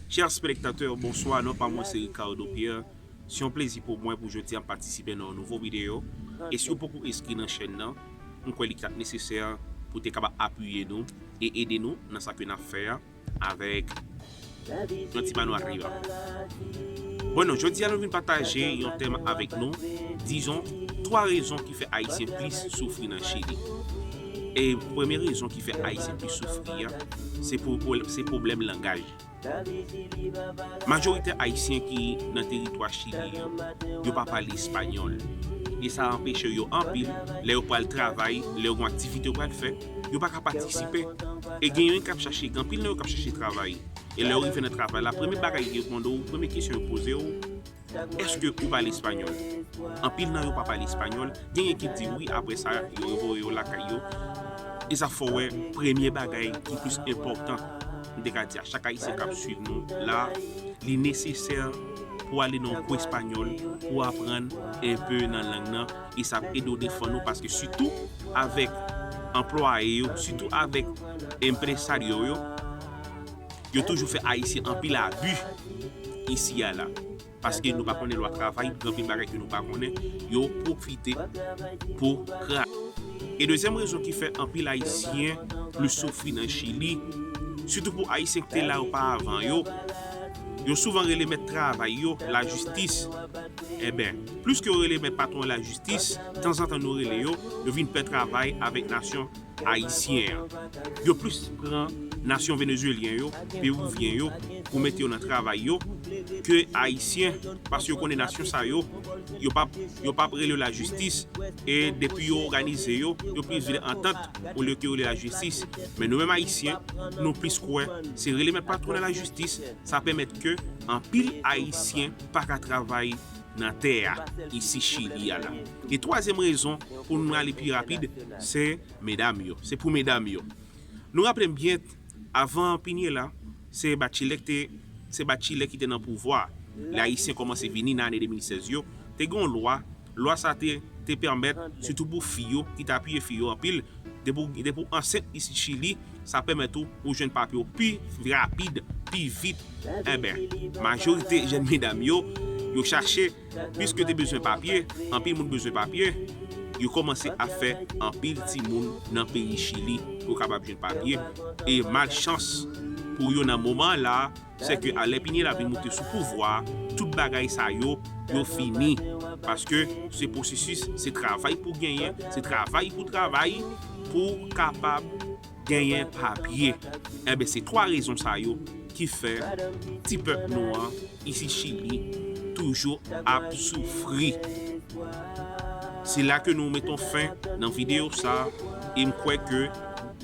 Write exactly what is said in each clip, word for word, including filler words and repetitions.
Chè telespèktatè, bonswa. Non pa mwen se Ricardo Pierre. Se yon plezi pou mwen pou jodi a patisipe nan yon nouvo videyo. E si w poko enskri nan chèn nan, m kwè li t ap nesesè pou te kapab apiye nou e ede nou nan sa ke n ap fè a avèk yon ti mano arriba. Bon, non, jodi a nou vin pataje yon tèm avèk nou, dizon, twa rezon ki fè Ayisyen plis soufri nan Chili. E premye rezon ki fè Ayisyen plis soufri a, se pou, se pwoblèm langaj. Majorite Ayisyen ki nan teritwa Chili an, yo pa pale espanyòl. E sa anpeche yo anpil, lè yo pral travay, lè yo gen aktivite yo pral fè, yo pa ka patisipe. E gen youn k ap chache, gen anpil nan yo k ap chache travay. E lè yo rive nan travay la, premye bagay yo mande w, premye kesyon yo poze w, èske ou pale espanyòl? Anpil nan yo pa pale espanyòl. Genyen ki di wi, apre sa, yo revoye yo lakay yo. E sa fè w wè premye bagay ki plis enpòtan, m te ka di a chak Ayisyen k ap swiv nou la, li nesesè pou ale nan yon kou espanyòl, pou aprann enpe nan lang nan, e sa ap ede w defann ou, paske sitou avèk anplwaye yo, sitou avèk empresario yo, yo toujou fè Ayisyen anpil abi isi a la. Paske nou pa konnen lwa travay, gen anpil bagay ke nou pa konnen, yo pwofite pou kraze. E dezyèm rezon ki fè anpil Ayisyen plis soufri nan Chili, sitou pou Ayisyen ki te la yo pa avan yo, yo souvan rele mèt travay yo lajistis. Enben, plis ke yo rele mèt patwon lajistis, tanzantan nou rele yo, yo vin pè travay avèk nasyon ayisyen an. Yo plis pran nasyon venezuelyen yo, peruvyen yo, pou mete yo nan travay yo, ke ayisyen, paske yo konnen nasyon sa yo, yo p ap, yo p ap rele yo lajistis, e depi yo òganize yo, yo plis vle antant olye ke yo rele lajistis. Men nou menm ayisyen, nou plis kwè se rele mèt patwon nan lajistis, sa pèmèt ke anpil ayisyen pa ka travay nan tè a, isi Chili a la. E twazyèm rezon, pou nou ale pi rapid, se medam yo. Se pou medam yo. Nou raple n byen, avan Piñera, se Bachelet ki te, se Bachelet ki te nan pouvwa. Lè Ayisyen kòmanse vini nan ane de mil sèz yo, te gen yon lwa, lwa sa te, te pèmèt, sitou pou fi yo, ki te apiye fi yo anpil, depi w, depi w ansent isi Chili, sa pèmèt ou, ou jwenn papye w pi rapid, pi vit. Enben, majorite jèn medam yo, yo chache, piske te bezwen papye, anpil moun bezwen papye, yo kòmanse ap fè anpil timoun nan peyi Chili pou yo kapab jwenn papye. E malchans pou yo nan moman la, se ke a lè Piñera vin moute sou pouvwa, tout bagay sa yo, yo fini. Paske se pwosesis, se travay pou genyen, se travay pou travay, pou kapab genyen papye. Enben, se twa rezon sa yo ki fè ti pèp nou an isi Chili toujou ap soufri. Se la ke nou meton fen nan videyo sa, e m kwè ke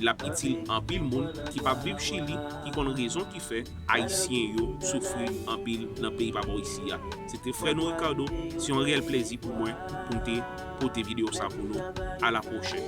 l ap itil anpil moun ki p ap viv Chili, ki konn rezon ki fè Ayisyen yo soufri anpil nan peyi pa bò isi a. Se te frè nou Ricardo, se yon reyèl plezi pou mwen pou m te pote videyo sa pou nou. A la pwochèn.